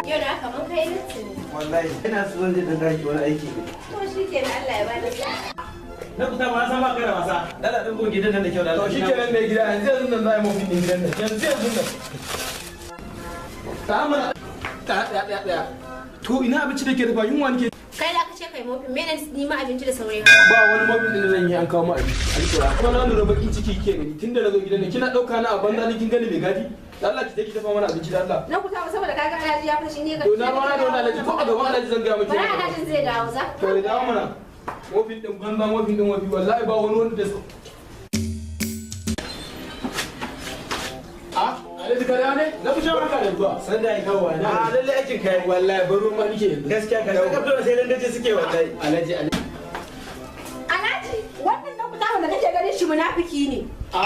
Yau na kaman kai littin. Wallahi ina so zan je dan daki wani aiki ne. To shi ke Allah ya bada sa'a. Na kusa ma san ba kai da wasa. Dala dan goge gidan nan da kyau da To shi kenan mai gida, yanzu yanzu nan za a yi mofin din gidan nan. Yanzu yanzu nan. Ta mana ta ɗaya ɗaya ɗaya. To ina abinci da ke dafa, yunwa nake. Kai da aka ce kai mopping, mene ni ma abinci da saurayi. Ba wani mopping din da zan yi an kawo mu abinci. Alƙura. Kuma na lura bakin ciki kike gani tunda na zo gidan nan, kina ɗauka na a banza ni, kin gani mai gadi. Da Allah ki je ki dafa mana abinci, da Allah. Na kuta ba saboda kaga Alhaji ya fita shi ne ka. To na rana da wani Alhaji, ko a gaban Alhaji zan gaya miki. Bari Alhajin zai dawo za. To ya dawo mana. Mopping din banza, mopping din wafi, wallahi ba wani wanda da A Alhaji ka dawo ne? Na fi barka da zuwa. San da kawo na. A lalle aikin kai. Wallahi baro ma nike yanzu. Gaskiya ka saka fito sai dan dace suke wallahi. Alhaji, Alhaji. Alhaji, wannan na kuta wanda kake ganin shi munafiki ne. A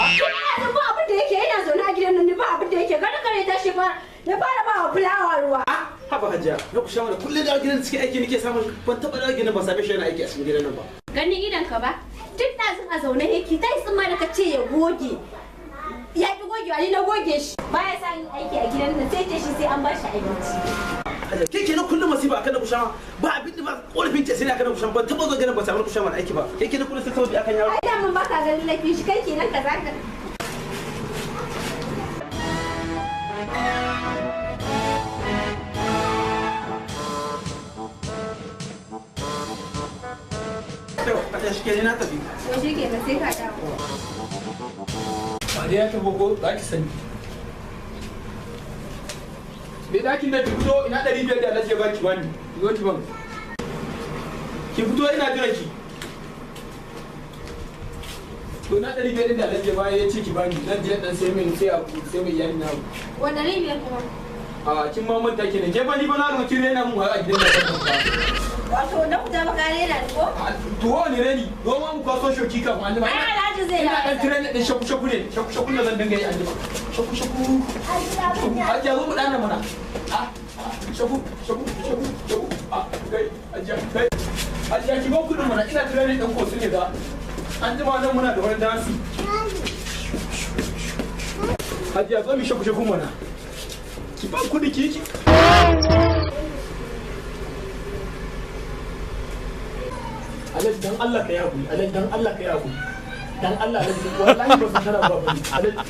Ina ba abin da yake, yana zaune a gidan nan ne, ba abin da yake gani kare tashi fa ya fara ba wa fulawa ruwa. Haba hajiya, na ku shawara kullum da gidan cikin aiki nake samun, ban taba da gidan ban same shi yana aiki a cikin gidan nan ba. Ganin idan ka ba duk ɗazun a zaune yake ta yi ma da ka ce ya goge. Ya ki gogewa, ni na goge shi. Baya sa yin aiki a gidan nan, sai ce shi sai an ba shi abinci. Hajiya, ke kenan kullum masifa akan na kushawa, ba abin da ba korafin ce sai akan na kushawa, ban taba zo gidan ban samu na kushawa aiki ba. Ke kenan kullum sai saboda akan yaro. Ai da mun baka ganin laifin shi, kai kenan ka zaka. To, a tashi kenan na tafi. To shi kenan sai ka dawo. Ba dai ya tafi ko za ki sani. Me ɗakin da ki fito, ina 500 da Alhaji ya baki, bani. Ki zo ki ban. Ki fito, ina jira ki. To na 500 ɗin da Alhaji ya bayar ya ce ki bani, zan je dan sai min sai abu sai mai iyali na. Wanda 500 kuma? A kin ma manta kenan. Ke ba ni ba na rubuci rena mun a gidan da kan ba. Wato na kuta maka rena ni ko? To wani reni, zo ma mu kwaso shoki kafin an jima. Ai Alhaji zai Ina dawo. dan tirene din shaku shaku ne, shaku shaku ne zan dinga yi an jima. Shaku shaku. Hajiya, zo mu dana mana. Ah, shaku shaku shaku shaku. Ah, kai hajiya, kai. Hajiya, ki ban kudin mana, ina tirene din kosu ne da. An jima nan muna da wani dansi. Hajiya, zo mu shaku shaku mana. Ki ban kudi ki ki. Alhaji, dan Allah ka yi hakuri, Alhaji, dan Allah ka yi hakuri. Dan Allah Alhaji, wallahi ba su tana ba bane. Alhaji.